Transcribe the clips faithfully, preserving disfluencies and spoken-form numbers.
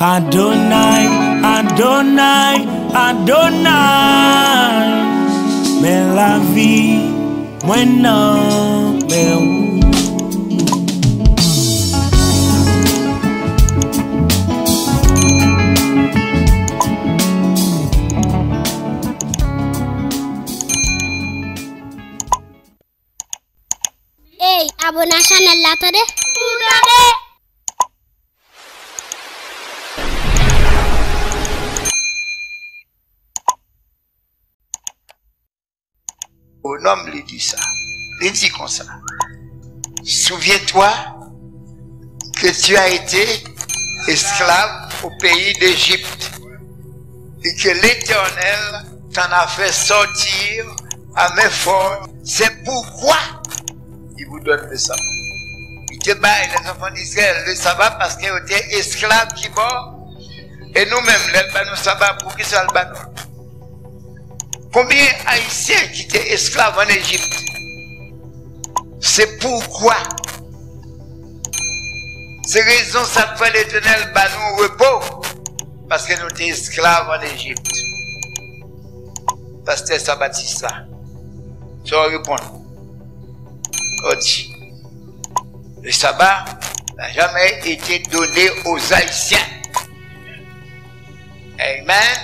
Adonai, Adonai, Adonai, men lavi mwen nan men ou. Ey, abone a chanèl la tande. Ou tande? O nonm li di sa. Li di konsa. Souviens-toi que tu as été esclave au pays d'Égypte et que l'Éternel t'en a fait sortir à main forte. C'est pourquoi il vous donne le sabbat. Li te bay lèzanfan d'Israël le sabbat paske yo te esklav ki bò. E nou menm, lè l ba nou sabbat, poukisa l ba nou? Konbyen Ayisyen ki te esklav ann Ejip? Se poukwa, se rezon sa k fè Letènèl ba nou repo, paske nou te esklav ann Ejip. Pastè Sabatis la, sa w reponn? Ou di, le sabbat n'a jamais été donné aux Haïtiens. Amen.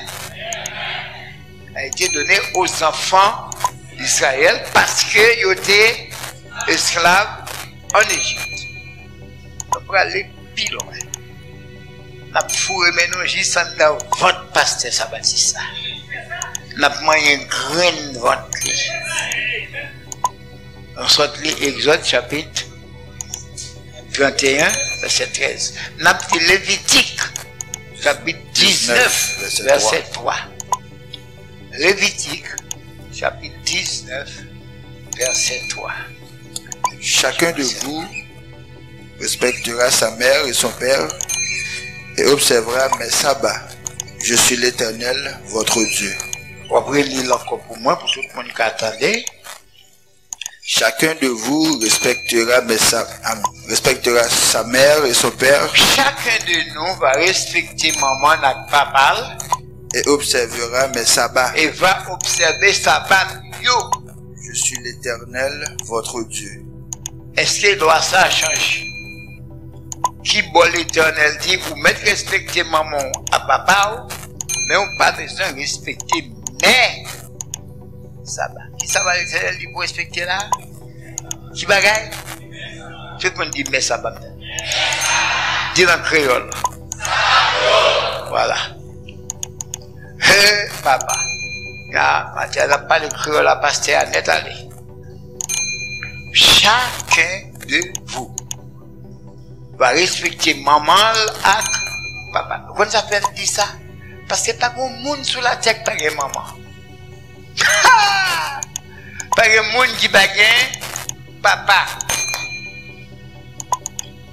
A été donné aux enfants d'Israël paske yo te esklav ann Ejip. Nou prale pi lwen. N ap foure men nou jis anndan vant pastè Sabatis la. N ap manyen grenn vant li. Nou sot li Egzòd chapit trannteyen, vèsè trèz. N ap li Levitik chapit diznèf, vèsè twa. Levitik chapit diznèf, vèsè twa. Chacun de vous respectera sa mère et son père et observera mes sabbats. Je suis l'Éternel, votre Dieu. W ap reli l ankò pou mwen, pou tout moun ka tande. Chacun de vous respectera mes sa-, am, respectera sa mère et son père. Chacun de nous va respecter maman l ak papa l. Et observera mes sabbats. E va obsève sabat yo. Je suis l'Éternel, votre Dieu. Èske lwa sa a chanje? Ki bò Letènèl di ou mèt respekte manman w ak papa w, men ou pa bezwen respekte mè Saba? Ki Saba Letènèl di pou respekte la? Ki bagay? Tout moun di mè Saba m tande. Di l an kreyòl. Vwala. He, papa. Ya, maten an ap pale kreyòl a pastè a nèt ale. Chacun de vous va respecter manman l ak papa l. Ou konn sa fè m di sa? Paske pa gen moun sou latè ki pa gen manman. Pa gen moun ki pa gen papa.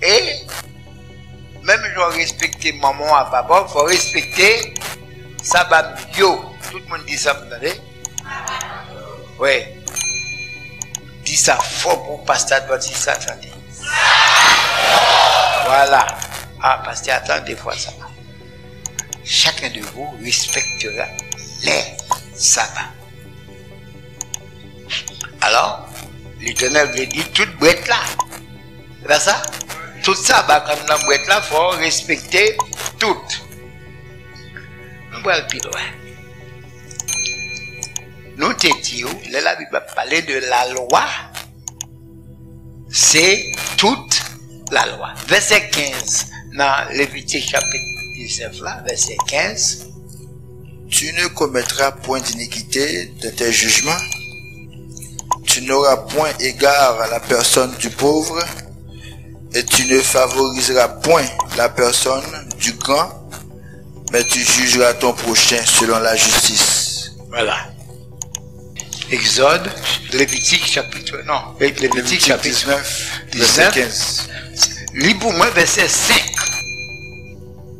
E menm jan w respekte manman w ak papa w, fò w respekte Saba m yo. Tout moun di sa m tande. Wi. Di sa fò pou pastè Advantis la tande. Vwala. A, pastè a tande fwa sa. Chacun de vous respectera les sabbats. Alò, Letènèl vle di tout brèt la. Se pa sa? Tout saba k anndan brèt la, fò w respekte tout. Nou pral pi lwen. Nou te di w, lè Labib ap pale de lalwa, se tout lalwa. Vèsè kenz nan Levitik chapit diznèf la, vèsè kenz. Tu ne commettras point d'iniquité dans tes jugements. Tu n'auras point égard à la personne du pauvre, et tu ne favoriseras point la personne du grand, mais tu jugeras ton prochain selon la justice. Vwala. Egzòd, Levitik chapit, non, Levitik chapit diznèf, vèsè kenz. Li pou mwen vèsè senk.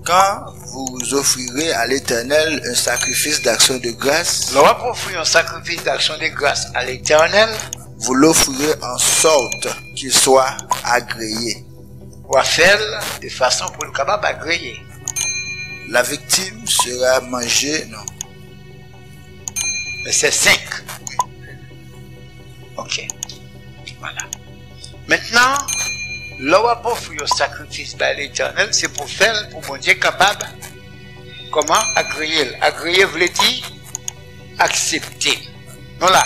Quand vous offrirez à l'Éternel un sacrifice d'action de grâce, lè w ap ofri yon sakrifis d'action de grâce à l'Éternel, vous l'offrirez en sorte qu'il soit agréé. W a fè l de fason pou l kapab agreye. La victime sera mangée, non. Vèsè senk. Ok. Vwala. Mentnan, lè w ap ofri yon sakrifis bay Letènèl, se pou fè l pou Bondye kapab, kòman, agreye l. Agreye vle di aksepte. Nou la.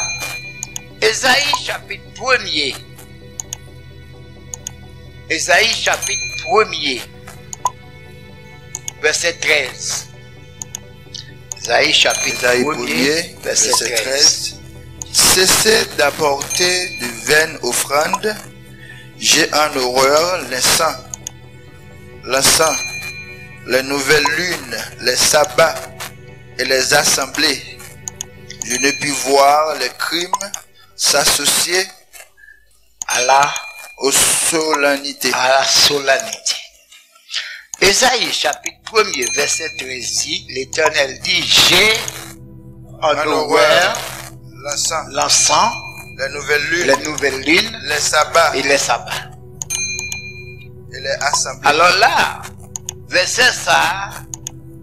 Ezayi chapit premye. Ezayi chapit premye, vèsè trèz. Ezayi chapit premye, vèsè trèz. Cessez d'apporter de vaines offrandes, j'ai en horreur l'encens, l'encens, les nouvelles lunes, les sabbats et les assemblées. Je ne puis voir les crimes s'associer à la, aux solennités. À la solennité. Ezayi chapit premye, vèsè trèz di, Letènèl di, j'ai en horreur l'encens, les nouvelles lunes, les nouvelles lunes et les sabbats. Et les assemblées. Alò la, vèsè sa a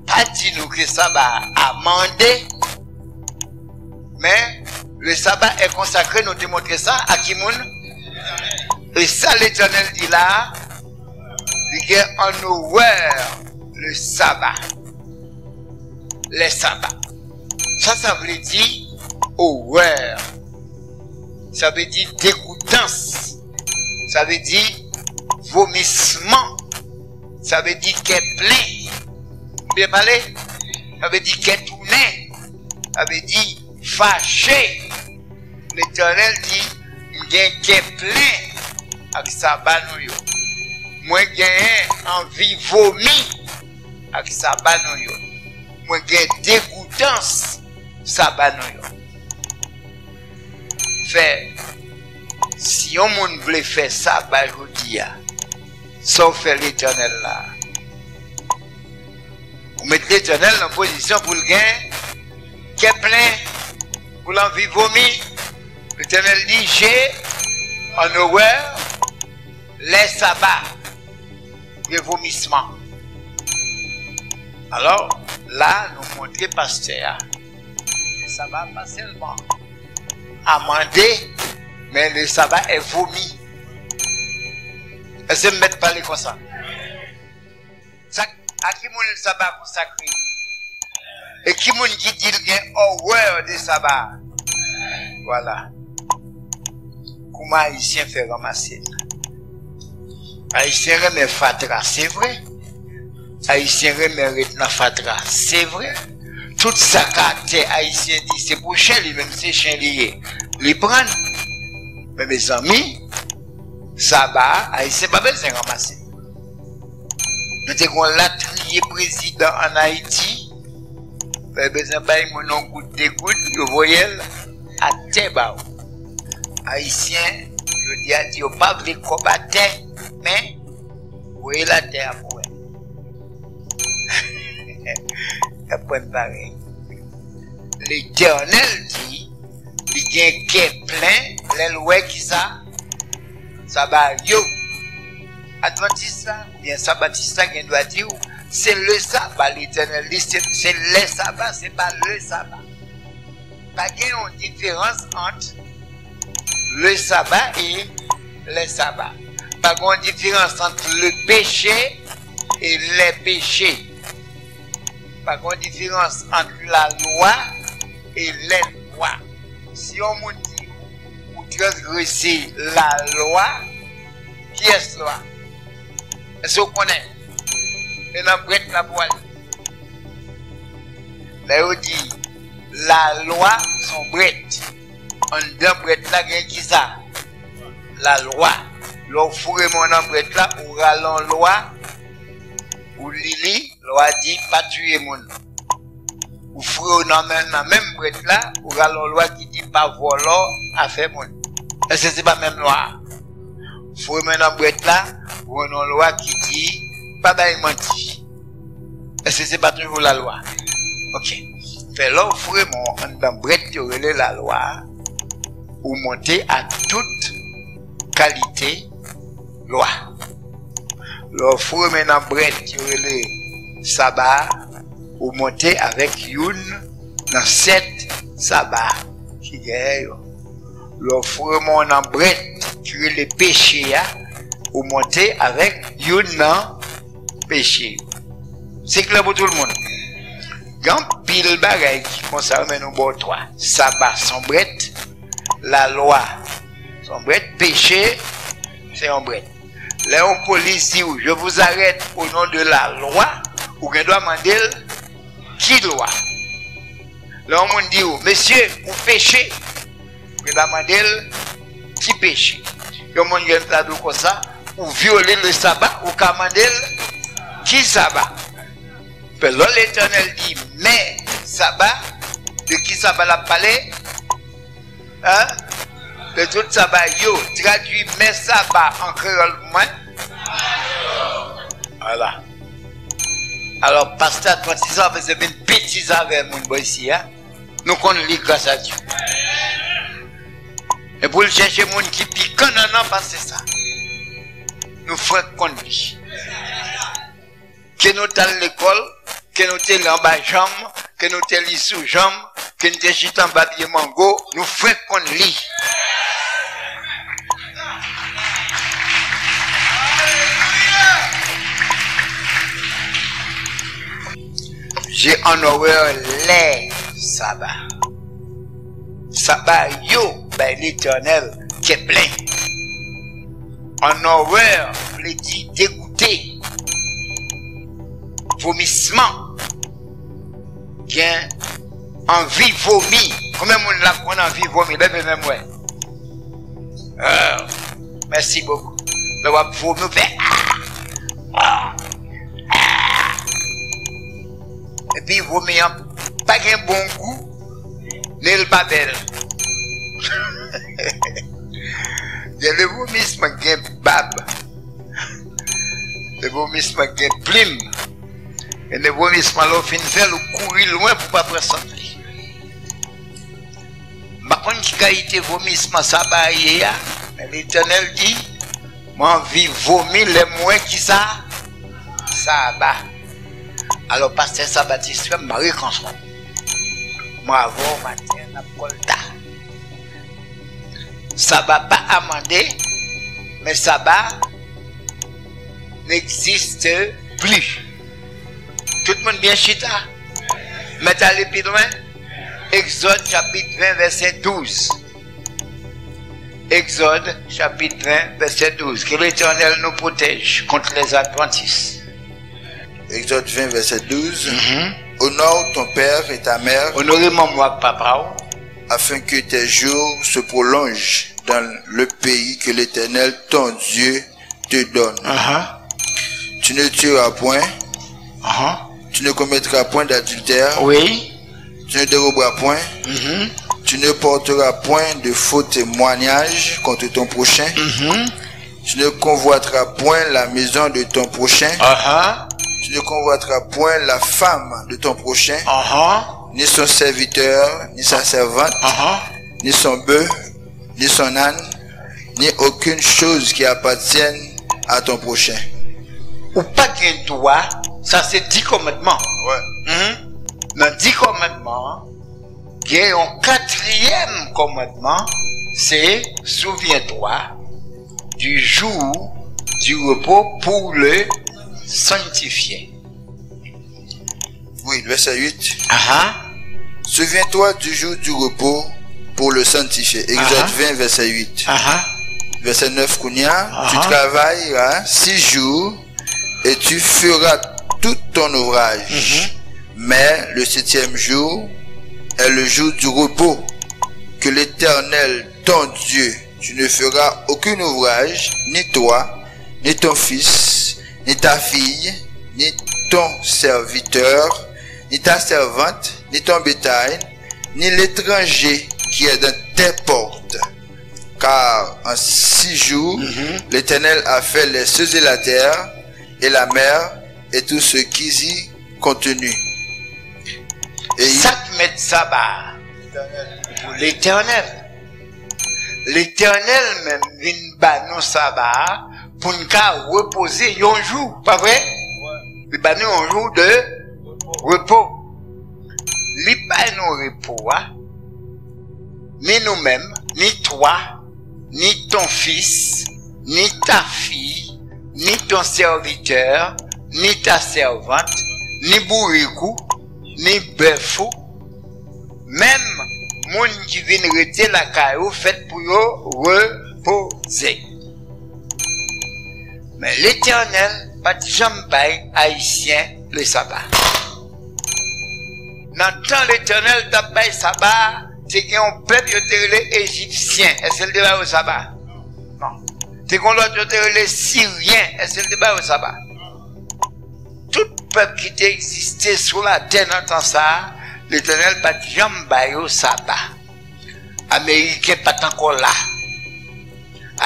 pa di nou ke saba a amande, men le sabbat est consacré, nou te montre sa a ki moun? E sa Letènèl di la a, li gen an orè le sabbat. Les sabbats. Sa, sa vle di orè. Sa vle di degoutans. Sa vle di vomisman. Sa vle di kè plen. Byen pale? Sa vle di kè tounen. Sa vle di fache. Letènèl di, "M gen kè plen ak saba nou yo. Mwen genyen anvi vomi ak saba nou yo. Mwen gen degoutans saba nou yo." Fè, si yon moun vle fè saba jodi a, sa w fè Letènèl la? Ou met Letènèl nan pozisyon pou l gen kè plen, pou l anvi vomi. Letènèl di, "J'ai en horreur les sabbats." Gen vomisman. Alò, la, nou montre pastè a, le sabbat pa sèlman amande, men le sabbat est vomi. Èske m mèt pale konsa? Sa, a ki moun saba konsakre? E ki moun ki di l gen orè de saba? Vwala. Kouman Ayisyen fè ranmase l? Ayisyen renmen fatra, se vre. Ayisyen renmen ret nan fatra, se vre. Tout sa k atè, Ayisyen di se pou chen, li menm se chen li ye. Li pran l. Men mezanmi, saba a, Ayisyen pa bezwen ranmase. Nou te gen yon latriye prezidan ann Ayiti, pa bezwen bay moun yon goud, de goud, yo voye l atè ba w. Ayisyen, jodi a di yo pa vle kòb atè, men voye l atè a pou wè. Y ap pran parèy. Letènèl di, li gen kè plen lè l wè kisa? Saba yo. Advantis la, oubyen sabatis la gen dwa di w, se le saba, Letènèl di, se, se lè saba, se pa le saba. Pa gen yon diferans ant le saba e lè saba. Pa gen yon diferans ant le péché e lè péché. Pa gen yon diferans ant la lwa e lè lwa. Si yon moun di ou transgrese la lwa, kiyès lwa? Èske w konnen? E nan brèt la pou ale. Lè yo di la lwa, se yon brèt. Anndan brèt la gen kisa? La lwa. Lè w foure men w nan brèt la, ou rale yon lwa, ou li li, lwa di pa tiye moun. Ou foure w nan men, nan menm brèt la, ou rale yon lwa ki di pa vòlò afè moun. Èske se pa menm lwa a? Foure men nan brèt la, ou jwenn yon lwa ki di pa bay manti. Èske se pa toujou lalwa? Ok. Fè lè w foure men w anndan brèt yo rele lalwa a, ou monte a tout kalite lwa. Lè w foure men nan brèt yo rele saba a, ou monte avèk youn nan sèt saba ki genyen yo. Lè w fouye men w nan brèt ki rele peche a, ou monte avèk youn nan peche yo. Se klè pou tout moun? Gen anpil bagay ki konsa yo, men nou ba w twa. Saba se yon brèt, lalwa se yon brèt, peche se yon brèt. Lè yon polis di w, "Je vous arrête au nom de la loi," ou gen dwa mande l, "Ki lwa?" Lè yon moun di w, "Mesye, ou peche," ou gen dwa mande l, "Ki peche?" Yon moun gen dwa di w konsa, "Ou vyole le saba," ou ka mande l, "Ki saba?" Lè Letènèl di, "Mè saba," de ki saba l ap pale? Hein? De tout saba yo. Tradui mè saba an kreyòl pou mwen. Vwala. Alò, pastè Advantis la fè se vin betiz avè moun bò isi a. Nou konn li gras a Dye. E pou l chèche moun ki pi kannannan pase sa. Nou frenk konn li. Ke nou t al lekòl, ke nou te li anba janm, ke nou te li sou janm, ke nou te chita anba pye mango, nou frenk konn li. Je onore lè saba. Saba yo bay Letènèl kè plen. Onore vle di degoute. Vomisman. Gen anvi vomi. Konbyen moun la konn anvi vomi? Leve men m wè. Ah, mèsi bokou. Lè w ap vomi, w fè. Epi vomi an pa gen bon gou, ni l pa bèl. Gen de vomisman ki gen bab. Gen de vomisman ki gen plim. Gen de vomisman lè w fin fè l, ou kouri lwen pou w pa pran sant li. M pa konn ki kalite vomisman saba ye a, men Letènèl di, "Mwen anvi vomi lè m wè ki sa? Saba." Alò, pastè Sabatis frè m, mare kanson. Mwen avè w maten an n ap kòlta. Saba pa amande, men saba n'existe plus. Tout moun byen chita? Mèt ale pi lwen? Egzòd chapit ven, vèsè douz. Egzòd chapit ven, vèsè douz. Que l'Éternel nous protège contre les adventistes. Exode vingt, verset douze. Mhm. Honore ton père et ta mère, Onore manman w ak papa w, afin que tes jours se prolongent dans le pays que l'Éternel, ton Dieu, te donne. Aha. Tu ne tueras point, aha, tu ne commettras point d'adultère, wi, tu ne déroberas point, mhm, tu ne porteras point de faux témoignages contre ton prochain, mhm, tu ne convoiteras point la maison de ton prochain, aha, tu ne convoiteras point la femme de ton prochain, aha, ni son serviteur, ni sa servante, aha, ni son bœuf, ni son âne, ni aucune chose qui appartienne à ton prochain. Ou pa gen dwa, sa se di kòmandman. Wè. Mhm. Nan di kòmandman an, gen yon katriyèm kòmandman, se, souviens-toi du jour du repos pour le sanctifier. Oui, verset huit. Aha. Souviens-toi du jour du repos pour le sanctifier. Exode, aha, vingt, verset huit. Aha. Verset neuf, kounye a, tu, aha, travailleras six jours et tu feras tout ton ouvrage. Mhm. Mais le septième jour est le jour du repos que l'Éternel, ton Dieu, tu ne feras aucun ouvrage, ni toi, ni ton fils, ni ta fille, ni ton serviteur, ni ta servante, ni ton bétail, ni l'étranger qui est dans tes portes. Car en six jours, mhm, l'Éternel a fait les cieux et la terre, et la mer, et tout ce qui y contenu. E sa k mèt saba a? Letènèl. Letènèl menm vin ba nou saba a pou n ka repoze yon jou, pa vre? Wi. Li ba nou yon jou de repo. Repo. Li bay nou repo a, ni nou menm, ni toi, ni ton fils, ni ta fille, ni ton serviteur, ni ta servante, ni bourik ou, ni bèf ou, menm moun ki vin rete lakay ou fèt pou yo repoze. Men Letènèl pa t janm bay Ayisyen le saba. Nan tan Letènèl t ap bay saba a, te gen yon pèp yo te rele Ejipsyen. Èske l te ba yo saba? Non. Te gen yon lòt yo te rele Siryen. Èske l te ba yo saba? Tout pèp ki te egziste sou latè nan tan sa a, Letènèl pa t janm ba yo saba. Ameriken pa t ankò la.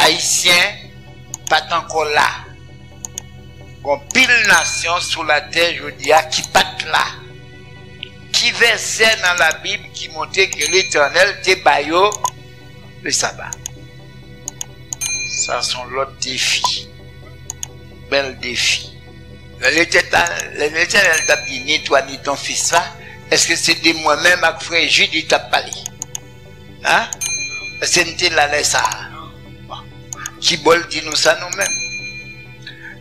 Ayisyen pa t ankò la. Gon pil nasyon sou latè jodi a ki pa t la. Ki vèsè nan Labib ki montre ke Letènèl te ba yo le saba? Sa se yon lòt defi. Bèl defi. Lè Letènèl, lè Letènèl t ap di ni toi ni ton fils la, èske se de mwen menm ak frè Jid li t ap pale? Hein? Èske n te la lè sa a? Bon. Kibò l di nou sa nou menm?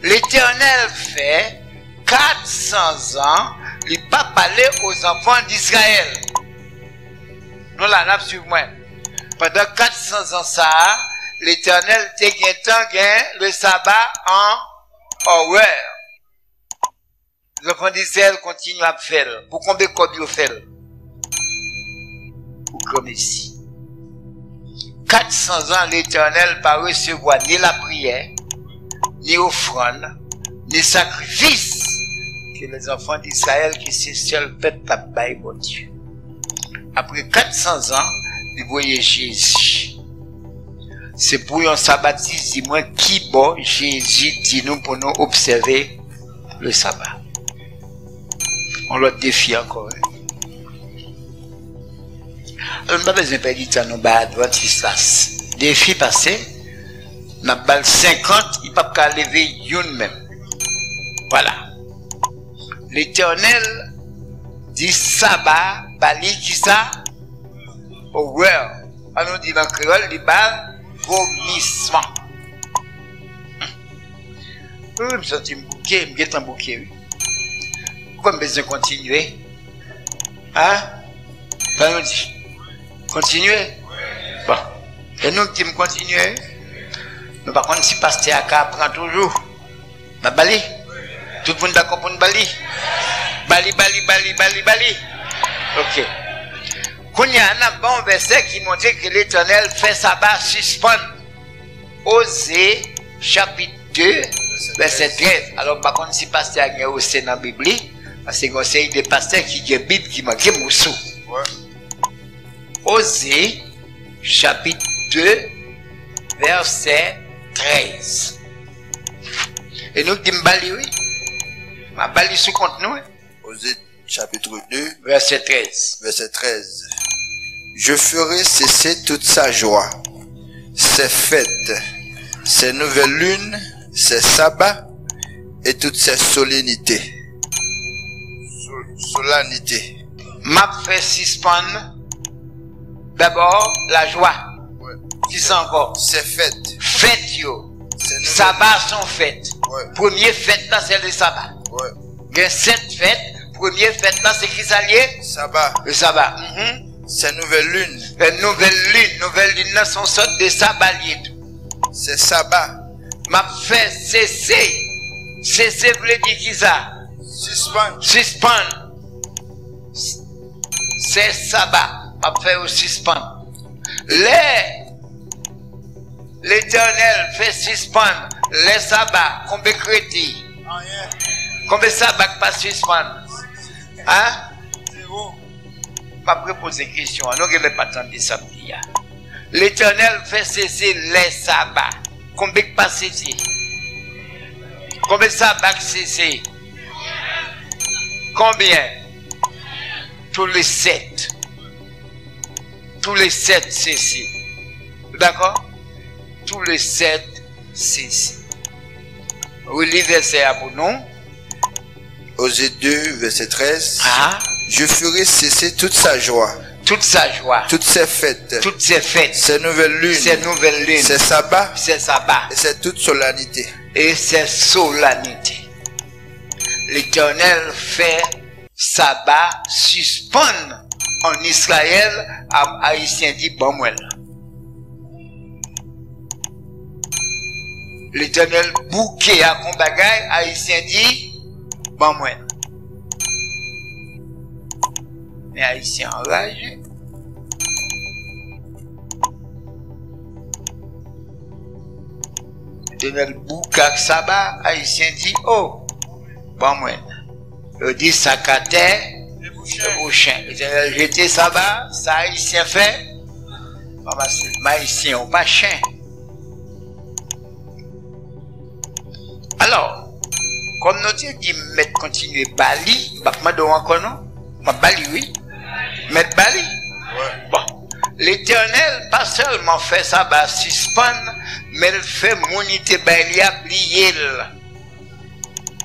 Letènèl fè kat san zan, li pa pale aux enfants d'Israël. Nou la, n ap swiv mwen. Pandan kat san zan sa a, Letènèl te gentan gen le saba an orè. Zanfan d'Izrayèl kontinye ap fè l. Pou konbe kòb yo fè l? Pou granmesi. Kat san zan, Letènèl pa resevwa ni lapriyè, ni ofrann, ni sakrifis ke lèzanfan d'Izrayèl, ki se sèl pèp, t ap bay Bondye. Apre kat san zan, li voye Jezi. Se pou yon sabatis di mwen kibò Jezi di nou pou nou obsève le saba. Yon lòt defi ankò, wi. Alò, nou pa bezwen pèdi tan, nou bay Advantis la defi pase, n ap ba l senkant, li p ap ka leve youn menm. Vwala. Letènèl di saba ba li kisa? Orè. An nou di l an kreyòl, li ba l vomisman. Wi, m santi m bouke, m gentan bouke, wi. Poukwa m bezwen kontinye? Hein? Sa nou di? Kontinye? Bon. E nou ki di m kontinye, wi. Nou pa konn si pastè a ka pran toujou. N ap ba li? Tout moun dakò pou n ba li? Ba li, ba li, ba li, ba li, ba li. Ok. Kounye a, n ap ba w yon vèsè ki montre ke Letènèl fè saba sispann. Oze, chapit de, vèsè trèz. Alò, m pa konn si pastè a gen Oze nan Bib li, paske gen yon seri de pastè ki gen Bib ki manke moso. Wi. Oze, chapit de, vèsè trèz. E nou ki di m ba li, wi. M ap ba li sou kont nou, wi. Oze, chapitre deux, verset treize. Verset treize. Je ferai cesser toute sa joie, ses fêtes, ses nouvelles lunes, ses sabbats et toutes ses solennités. Sol-, solennité. M ap fè sispann dabò lajwa. Wi. Kisa ankò? Ses fêtes. Fèt yo. Ses nouvelles. Saba se yon fèt. Wi. Premye fèt la, se le saba. Wi. Gen sèt fèt. Premye fèt la, se kisa l ye? Saba. Le saba. Mhm. Ses nouvelles lunes. Fè nouvèl lin. Nouvèl lin nan se yon sòt de saba l ye tou. Ses sabbats. M ap fè sese. Sese vle di kisa? Sispann. Sispann. Se saba. M ap fè yo sispann. Lè Letènèl fè sispann lè saba, konbe k rete? Anyen. Konbe saba k pa sispann? Hein? Zewo. M ap repoze kesyon an. Nou genlè pa tande sa m di a. Letènèl fè sese lè saba. Konbe k pa sese? Konbe saba k sese? Konbyen? Tous les sept. Tous les sept sese. Dakò? Tous les sept sese. Reli vèsè a pou nou. Osée deux, verset treize. Ah. Je ferai cesser toute sa joie, toute sa joie, toutes ses fêtes, toutes ses fêtes, ses nouvelles lunes, ses nouvelles lunes, ses sabbats, ses sabbats, et ses toutes solennités. Et ses solennités. Letènèl fè saba sispann ann Izrayèl, a-, Ayisyen di, "Ban mwen l." Letènèl bouke ak yon bagay, Ayisyen di, "Ban mwen l." Men Ayisyen anraje. Letènèl bouke ak saba, Ayisyen di, "O, ban mwen." Yo di, "Sa k atè, se pou chen." Letènèl jete saba, sa Ayisyen fè, ranmase l. Men Ayisyen, ou pa chen. Alò, kòm nou te di m mèt kontinye ba li, m p ap mande w ankò non. M ap ba li, wi. Mèt ba li. Wi. Bon. Letènèl pa sèlman fè saba sispann, men l fè moun li te bay li a bliye l.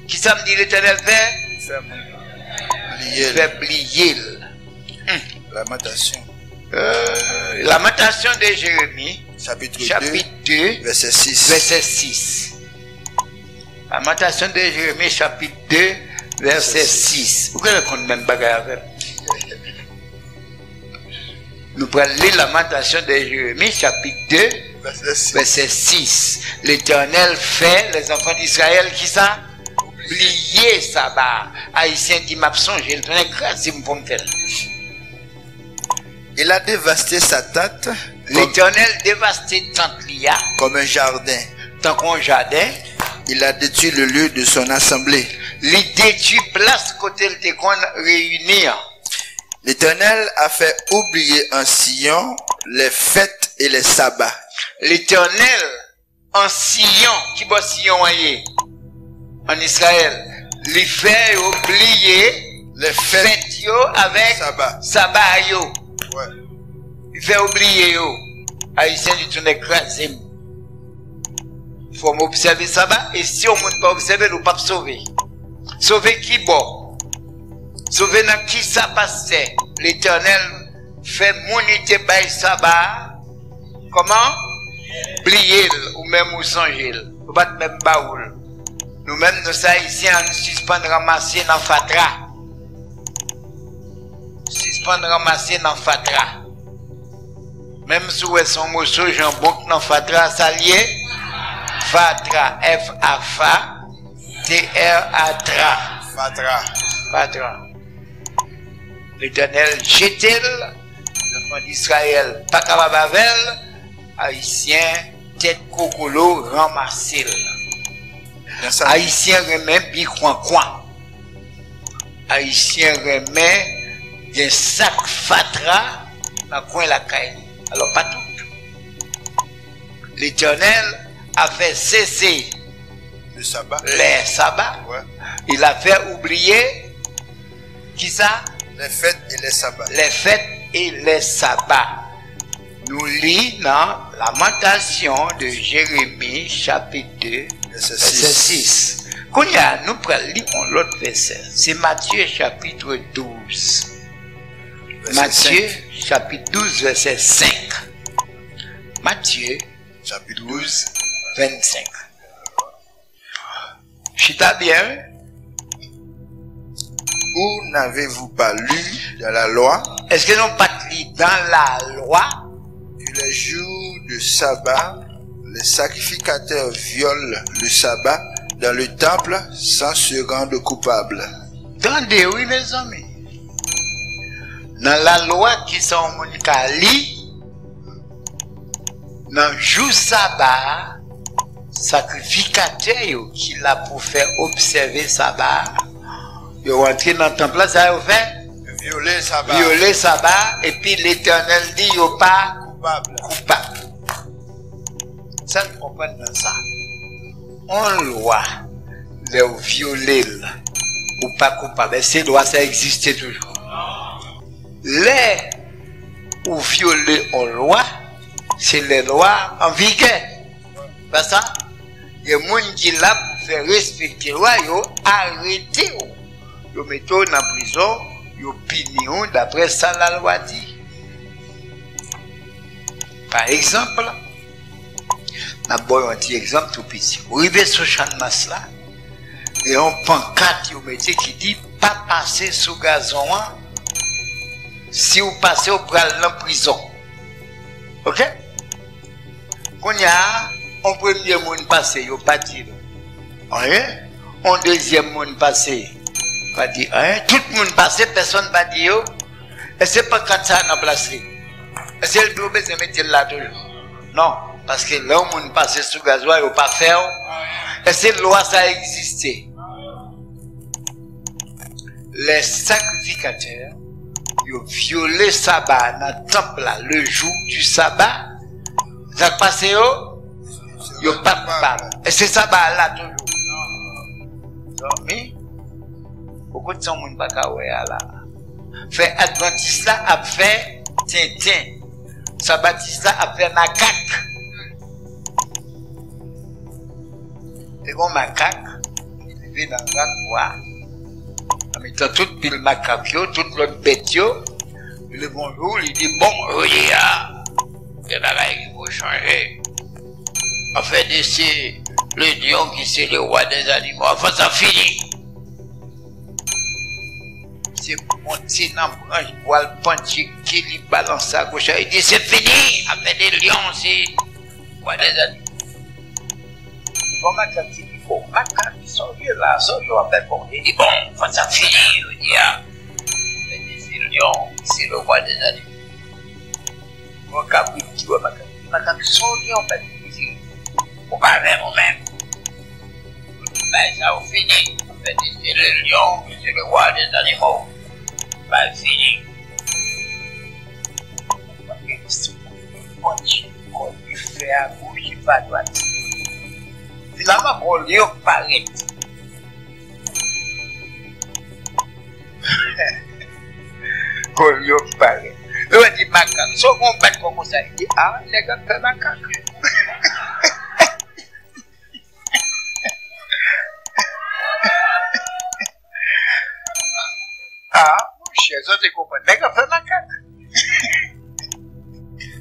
Kisa m di Letènèl fè? Fè moun bliye l. Fè bliye l. Hmm. Lamantasyon. Euh, Lamentation de Jérémie, chapitre deux, chapitre deux, verset six. Verset six. Lamentation de Jérémie, chapitre deux, verset six. Ou genlè konn menm bagay avè m. Nou pral li Lamentation de Jérémie, chapitre deux, verset six. Verset six. Letènèl fè lèzanfan d Izrayèl kisa? Bliye saba. Ayisyen di, "M ap sonje l, tonnè kraze m pou m fè l." Il a dévasté sa tente comme, Letènèl devaste tant li a, comme un jardin. Tankou yon jaden. Il a détruit le lieu de son assemblée. Li detwi plas kote l te konn reyini an. L'Éternel a fait oublier en Sion les fêtes et les sabbats. Letènèl an Siyon, ki bò Siyon an ye? An Izrayèl. Li fè yo bliye les fêtes, fèt yo avèk saba, saba yo. Ouais. Li fè yo bliye yo. Ayisyen di, "Tonnè kraze m. Fò m obsève saba, e si yon moun pa obsève l, ou p ap sove." Sove ki bò? Sove nan kisa, pastè? Letènèl fè moun li te bay saba a, kòman? Bliye l, ou menm ou sonje l. Ou pa t menm ba ou l. Nou menm, nou se Ayisyen, ann sispann ranmase nan fatra. Sispann ranmase nan fatra. Menm si w wè se yon moso janbon k nan fatra, sa l ye? Fatra, F A fa, T R A tra. Fatra. Fatra. Letènèl jete l, zanfan Izrayèl pa kapab avè l, Ayisyen tèt kokolo ranmase l. Ayisyen renmen bi kwankwan. Ayisyen renmen gen sak fatra nan kwen lakay li. Alò, pa tout. Letènèl a fè sese le sabbat, les sabbats. Ouais. Il a fait oublier kisa? Les fêtes et les sabbats. Les fêtes et les sabbats. Nou li nan Lamentation de Jérémie, chapitre deux, verset six. Kounye a, nou pral li yon lòt vèsè. Se Matye, chapitre douze. Verset cinq. Matye, chapitre douze, verset cinq. Matye, chapitre douze, vingt-cinq. Chita byen, wi. Où n'avez-vous pas lu dans la loi? Èske nou pa t li dans la loi? Que les jours de sabbat, les sacrificateurs violent le sabbat dans le temple sans se rendre coupables. Tande, wi, mezanmi. Nan lalwa, kisa yon moun ka li? Nan jou saba a, sakrifikatè yo ki la pou fè obsève saba a, yo rantre nan tanp la, sa yo fè? Vyole saba. Vyole saba, epi Letènèl di yo pa koupab. Koupab. Sa n konprann nan sa? On lwa, lè w vyole l, ou pa koupab. Èske lwa sa egziste toujou? Lè ou vyole on lwa, se lè lwa an vigè. Pa sa? Gen moun ki la pou fè respekte lwa, yo arete w. yo mete w nan prizon, yo pini w daprè sa lalwa di. Pa egzanp, n ap ba w yon ti egzanp tou piti. Ou rive sou Channmas la, gen yon pankat yo mete ki di, "Pa pase sou gazon an, si w pase, w pral nan prizon." Oke? Kounye a, yon premye moun pase, yo pa di l anyen. Yon dezyèm moun pase, pa di anyen. Tout moun pase, pèsonn pa di yo. Èske pankat sa a nan plas li? Èske l tou bezwen mete l la toujou? Non, paske lè yon moun pase sou gazon an, yo pa fè w. Èske lwa sa a egziste? Les sacrificateurs, yo vyole saba a nan tanp la, le jour du sabbat. Sa k pase yo? Yo pa koupab. Èske saba a la toujou? Zanmi, ou konn sa moun pa ka wè a la. Fè advantis la ap fè tenten. Sabatis la ap fè makak. Te gon makak ki leve nan rak wa. Nan mitan tout pil makak yo, tout lòt bèt yo, li leve yon jou, li di, "Bon, jodi a, gen bagay ki pou chanje. Afè de se le lion ki se le roi des animaux, afè sa fini." Se monte nan branch, bwa l pandye, ke li balanse agoch, li di, "Se fini, afè de lion, se rwa dèzanimo." Bon, makak ki di, "Bon, makak, sa w ye la, sa w ye w ap fè bon?" Li di, "Bon, fò sa fini, jodi a. Afè de se lion, se le rwa dèzanimo." Bon, kabrit di, "Wè, makak, makak, sa w ye w ap fè bon?" Li di, "Ou pa renmen ou menm." Bagay sa yo fini. Afè de se le lion, se le rwa dèzanimo. Bagay fini. Kò li fè agoch, li fè adwat. Finalman, kò li yo parèt. Kò li yo parèt. Yo di makak. So, gon bèt kò konsa, li di, "A, nèg ap fè makak." A, monchè, sa w te konprann. Nèg ap fè makak.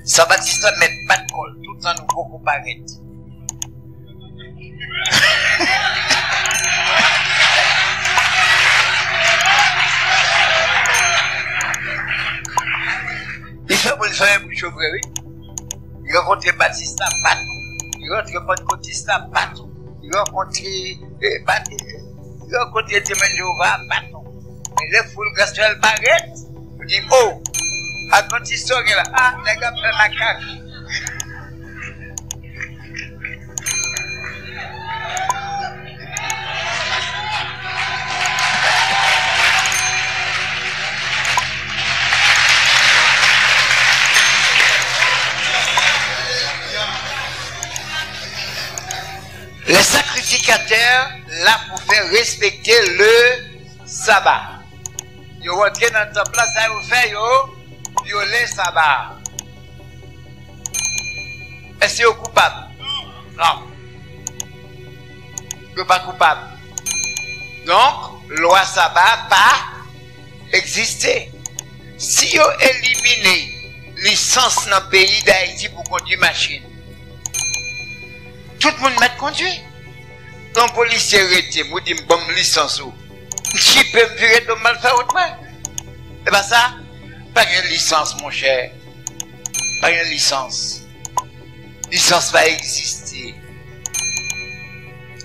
Sabatis la mèt bat kò l toutan nou poko parèt. Li fè moun fè yon bouch yo vre, wi. Li rankontre Batis la, baton. Li rankontre Pantkotis la, baton. Li rankontre, eh, bat-, li rankontre Temwen Jewova, baton. Men lè foul gaspyal parèt, yo di, "O, Advantis sa w gen la, a, nèg ap fè makak." Les sacrificateurs là pour faire respecter le sabbat. Yo rantre nan tanp la, sa yo fè, yo vyole saba a. Èske yo koupab? Non. Yo pa koupab. Donk, lwa saba a pa egziste. Si yo elimine lisans nan peyi Dayiti pou kondwi machin, tout moun mèt kondwi. Yon polisye rete m, ou di m, "Ban m lisans ou." M chipe, m vire do m, m al fè wout mwen. E pa sa? Pa gen lisans, monchè. Pa gen lisans. Lisans pa egziste.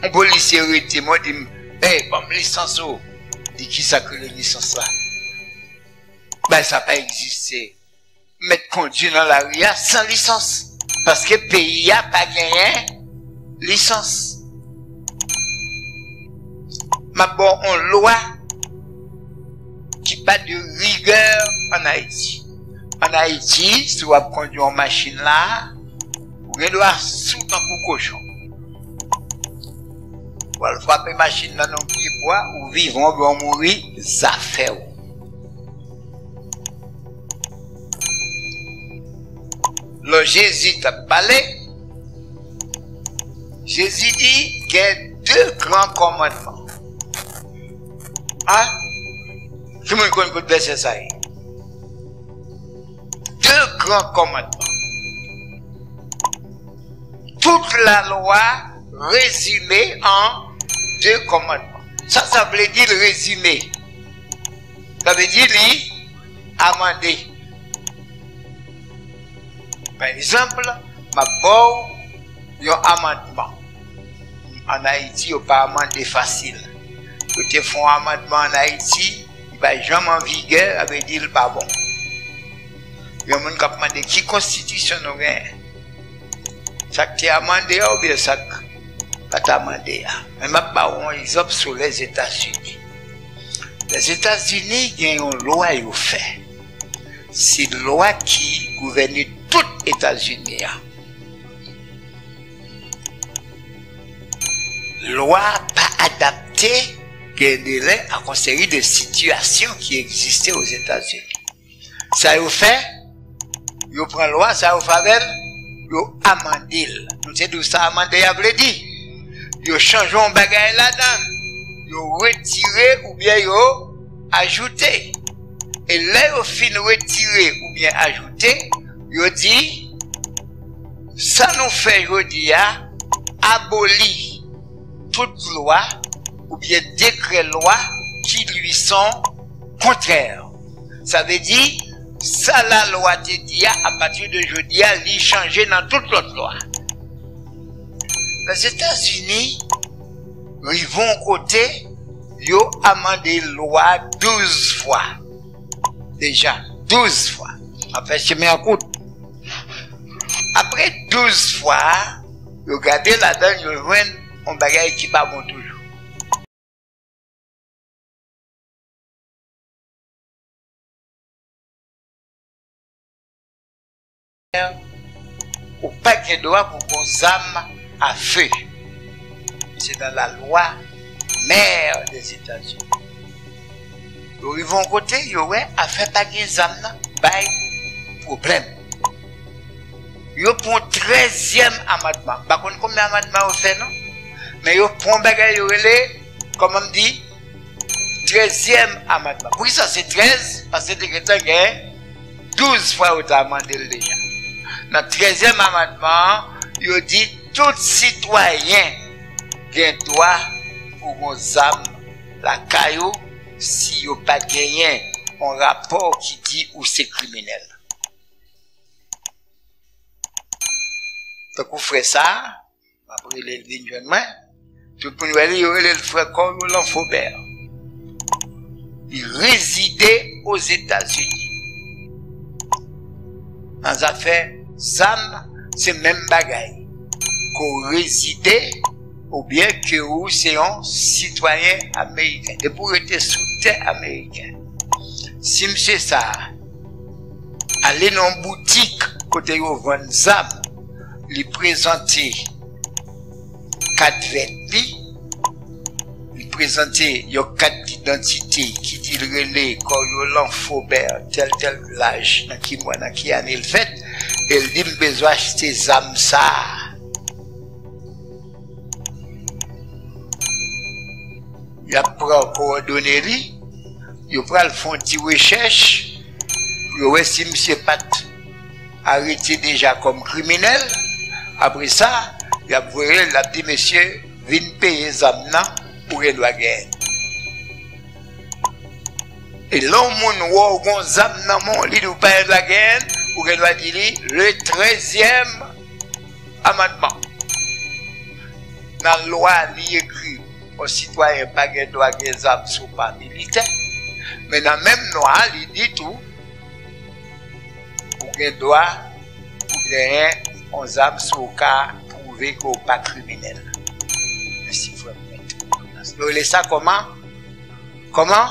Yon polisye rete m, ou di m, "Ey, ban m lisans ou." Di, "Kisa k rele lisans la?" Bagay sa pa egziste. Mèt kondwi nan lari a san lisans. Paske peyi a pa genyen lisans. M ap ba w yon lwa ki pa de rigè ann Ayiti. Ann Ayiti, si w ap kondwi yon machin la, ou gen dwa sou tankou kochon. W al frape machin nan nan yon pye bwa, ou vivan oubyen w mouri, zafè w. Lè Jezi t ap pale, Jezi di, gen de gran kòmandman. A, Tout moun konn kot vèsè sa ye. De gran kòmandman. Tout la lwa rezime an de kòmandman. Sa, sa vle di l rezime. Sa vle di li amande. Pa egzanp, m ap ba w yon amandman. Ann Ayiti, yo pa amande fasil. Yo te fè yon amandman ann Ayiti, li pa janm an vigè, sa vle di l pa bon. Gen moun k ap mande ki konstitisyon nou genyen. Sa k te amande a oubyen sa k pa t amande a. Men m ap ba w yon egzanp sou Lèzetazini. Lèzetazini gen yon lwa yo fè. Se lwa ki gouvène tout Etazini a. Lwa a pa adapte gen de lè ak yon seri de sitiyasyon ki egziste Ozetazini. Sa yo fè, yo pran lwa sa, yo fè avè l, yo amande l. Nou te di w sa amande a vle di. Yo chanje yon bagay ladan l. Yo retire oubyen yo ajoute. E lè yo fin retire oubyen ajoute, yo di, sa nou fè jodi a aboli tout lwa oubyen dekrè lwa qui lui sont contraires. Sa vle di, sa lalwa te di a, apati de jodi a, li chanje nan tout lòt lwa. Lèzetazini rive yon kote, yo amande lwa douz fwa. Deja, douz fwa. M ap fè chemen an kout. Apre douz fwa, yo gade ladan l, yo jwenn yon bagay ki pa bon toujou. Ou pa gen dwa pou gon zam a fe. Se nan lalwa mè Dèzetazini. Yo rive yon kote, yo wè afè pa gen zam nan bay pwoblèm. Yo pran trèzyèm amandman. M pa konn konbyen amandman yo fè non. Men yo pran bagay yo rele, kòman m di, trèzyèm amandman. Poukisa se trèz? Paske te gentan gen douz fwa yo ta mande l deja. Nan trèzyèm amandman an, yo di tout sitwayen gen dwa pou gon zam lakay ou si yo pa genyen yon rapò ki di ou se kriminèl. Tankou frè sa a, m ap rele l vin jwenn mwen. Tout moun wè li, yo rele l frè Coriolan Faubert. Li rezide Ozetazini. Nan zafè zam, se menm bagay. Ke w rezide oubyen ke ou se yon sitwayen ameriken. Depi w rete sou tè ameriken. Si misye sa a ale nan yon boutik kote yo vann zam, li prezante kat vèt li, li prezante yon kat didantite ki di l rele Coriolan Faubert, tèl, tèl laj, nan ki mwa, nan ki ane l fèt, e l di, "M bezwen achte zam sa a." Y ap pran kowòdone li, yo pral fè yon ti rechèch pou yo wè si misye pa t arete deja kòm kriminèl. Apre sa, y ap voye l, l ap di, "Mesye, vin peye zam nan, ou gen dwa genyen l." E lè yon moun wè w gon zam nan men w, li di w pa gen dwa genyen l, ou gen dwa di li, le trèzyèm amandman. Nan lwa, li ekri, yon sitwayen pa gen dwa gen zam si w pa militè. Men nan menm lwa a, li di tou, ou gen dwa pou genyen yon zam si w ka pwouve ke w pa kriminèl. Mèsi, frè m. Yo rele sa kòman? Kòman?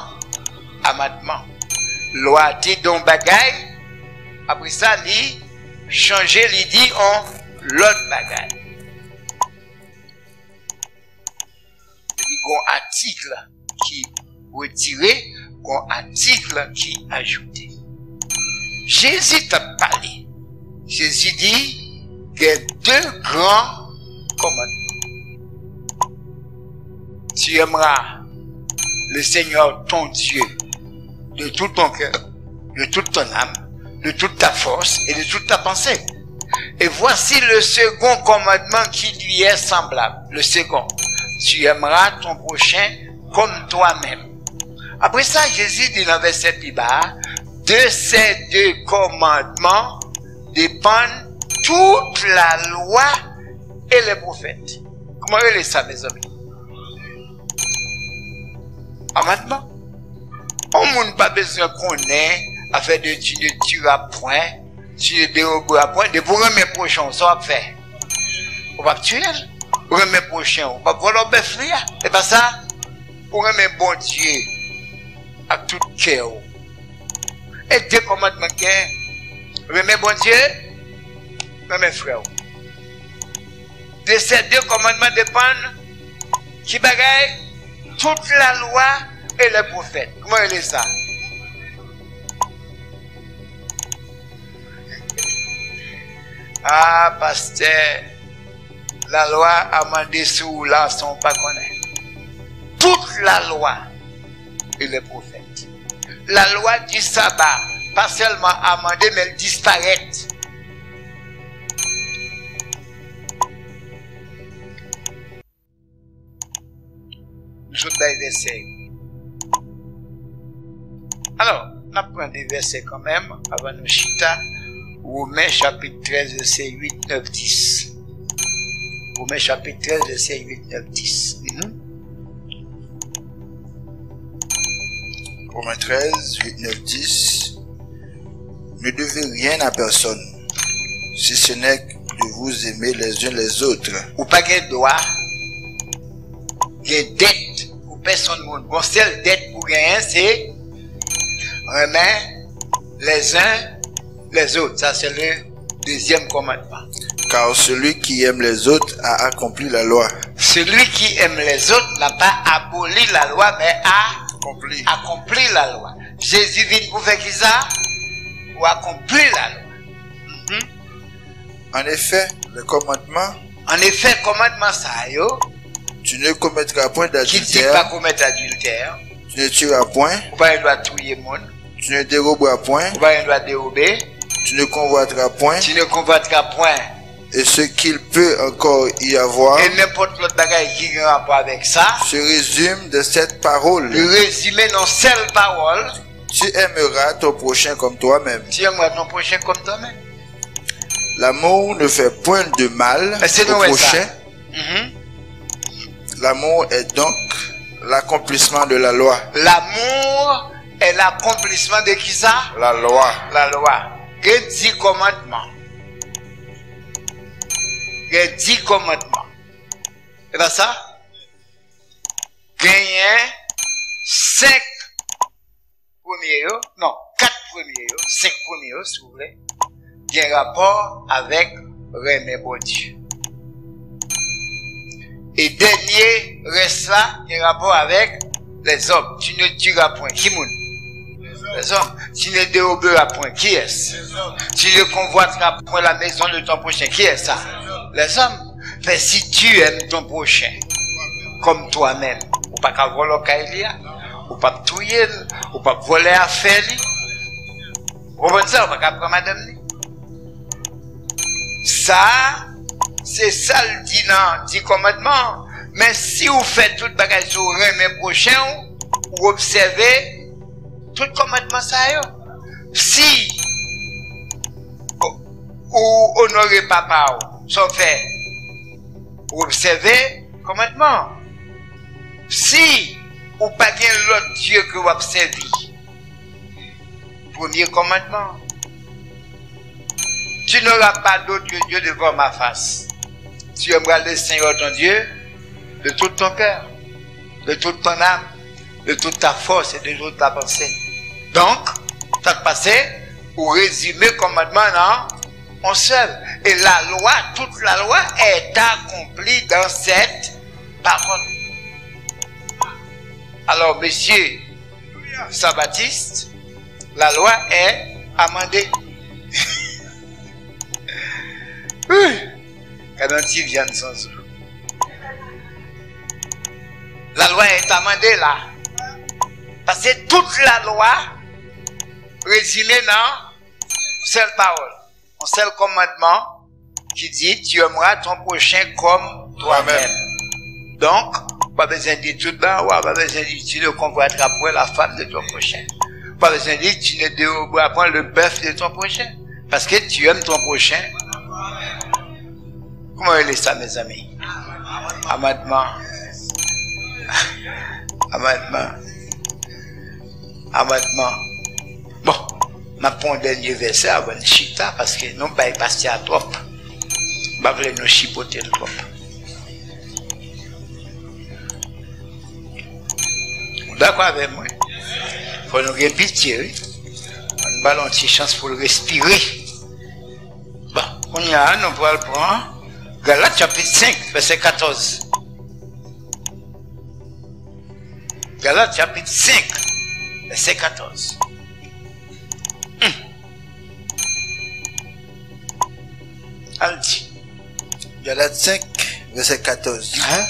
Amandman. Lwa te di yon bagay, apre sa, li chanje, li di yon lòt bagay. Epi gon atik ki retire, gon atik ki ajoute. Jezi t ap pale. Jezi di, gen de gran kòmandman. Tu aimeras le Seigneur ton Dieu tout ton cœur, de toute ton âme, de toute ta force et de toute ta pensée. Et voici le second commandement qui lui est semblable. Le second, tu aimeras ton prochain comme toi-même. Apre sa, Jezi di nan vèsè pi ba a, de ces deux commandements dépendent toute la loi et les prophètes. Kòman rele sa, mezanmi? Kòmandman. Yon moun pa bezwen konnen afè de tu ne tueras point, tu ne déroberas point. Depi w renmen pwochen w, sa w ap fè? Ou p ap tiye l. Ou renmen pwochen w, ou p ap vòlò bèf li a. Se pa sa? Ou renmen Bondye ak tout kè w. E de kòmandman k gen, renmen Bondye, renmen frè w. De ces deux commandements dépendent ki bagay? Toute la loi et les prophètes. Kòman rele sa? Ah, pastè, lalwa a mande sou ou la san w pa konnen. Toute la loi et les prophètes. La loi du sabbat, pa sèlman amande, men l disparèt. Nou sot bay vèsè. Alò, n ap pran de vèsè kanmenm avan nou chita. Women chapit trèz, vèsè uit, nèf, dis. Women chapit trèz, vèsè uit, nèf, dis. Mhm. Romains treize, huit, neuf, dix. Ne devez rien à personne, si ce n'est de vous aimer les uns les autres. Ou pa gen dwa gen dèt pou pèsonn moun. Gon sèl dèt ou genyen, se renmen les uns les autres. Sa se le deuxième commandement. Car celui qui aime les autres a accompli la loi. Celui qui aime les autres n'a pas aboli la loi, mais a accompli la loi. Jezi vin pou fè kisa? Pou akonpli lalwa. Mhm. En effet, les commandements. An efè, kòmandman sa yo, tu ne commettras point d'adultère. Ki di pa komèt adiltè, tu ne tueras point, ou pa gen dwa touye moun, tu ne déroberas point, ou pa gen dwa dewobe, tu ne convoiteras point, tu ne convoiteras point, et ce qu'il peut encore y avoir, e nenpòt lòt bagay ki gen rapò avèk sa, se résume de cette parole, li rezime nan sèl pawòl, tu aimeras ton prochain comme toi-même. Tu aimeras ton prochain comme toi-même. L'amour ne fait point de mal au prochain. Mhm. L'amour est donc l'accomplissement de la loi. L'amour est l'accomplissement de qui ça? La loi. La loi. Gen dis kòmandman. Gen dis kòmandman. E pa sa? Genyen senk premye yo, non, kat premye yo, senk premye yo, si w vle, gen rapò avèk renmen Bondye. E dènye rès la gen rapò avèk lèzòm. Tu ne tueras point. Ki moun? Lèzòm. Tu ne déroberas point. Kiyès? Tu ne convoiteras point la maison de ton prochain. Kiyès sa? Lèzòm. Fè si tu aimes ton prochain comme toi-même. Ou pa ka vòlò kay li a. Ou p ap touye l. Ou p ap vòlè afè li. Ou konprann sa? Ou pa ka pran madanm li. Sa a, se sa l di nan dis kòmandman an. Men si w fè tout bagay sa w, renmen pwochen w, ou obsève tout kòmandman sa yo. Si ou, ou onore papa w, sa w fè? Ou obsève kòmandman an. Si ou pa gen lòt dye ke w ap sèvi, premye kòmandman, tu n'auras pas d'autre Dieu devant ma face. Tu aimeras le Seigneur ton Dieu de tout ton cœur, de toute ton âme, de toute ta force et de toute ta pensée. Donk, sa k pase, ou rezime kòmandman nan yon sèl. Et la loi, toute la loi est accomplie dans cette parole. Alors, monsieur Sabatiste, la loi est amendée. Wi. Gade yon ti vyann san zo. La lwa est amendée la. Paske tout la lwa rezime nan sèl pawòl, yon sèl kòmandman ki di, tu aimeras ton prochain comme toi-même. Donk, ou pa bezwen di tout ba, ou pa bezwen di, tu ne convoiteras point la femme de ton prochain. Ou pa bezwen di, tu ne déroberas point le bœuf de ton prochain. Parce que tu aimes ton prochain. Kòman rele sa, mezanmi? Amandman. Amandman. Amandman. Bon, m ap pran yon dènye vèsè avan n chita, paske nou bay pastè a twòp. M pa vle nou chipote l twòp. Ou dakò avè mwen? Fò nou gen pitye, wi. Ann ba l yon ti chans pou l respire. Bon, kounye a, nou pral pran Galat chapit senk, vèsè katòz. Galat chapit senk, vèsè katòz. Hmm. Al di. Galat senk, vèsè katòz. Hein?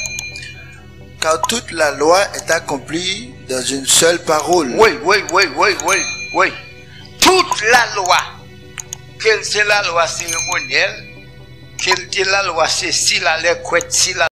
Car toute la loi est accomplie dans une seule parole. Wi, wi, wi, wi, wi, wi. Tout lalwa, ke l se lalwa seremonyèl, ke l te lalwa sesi la, lè kwèt si la,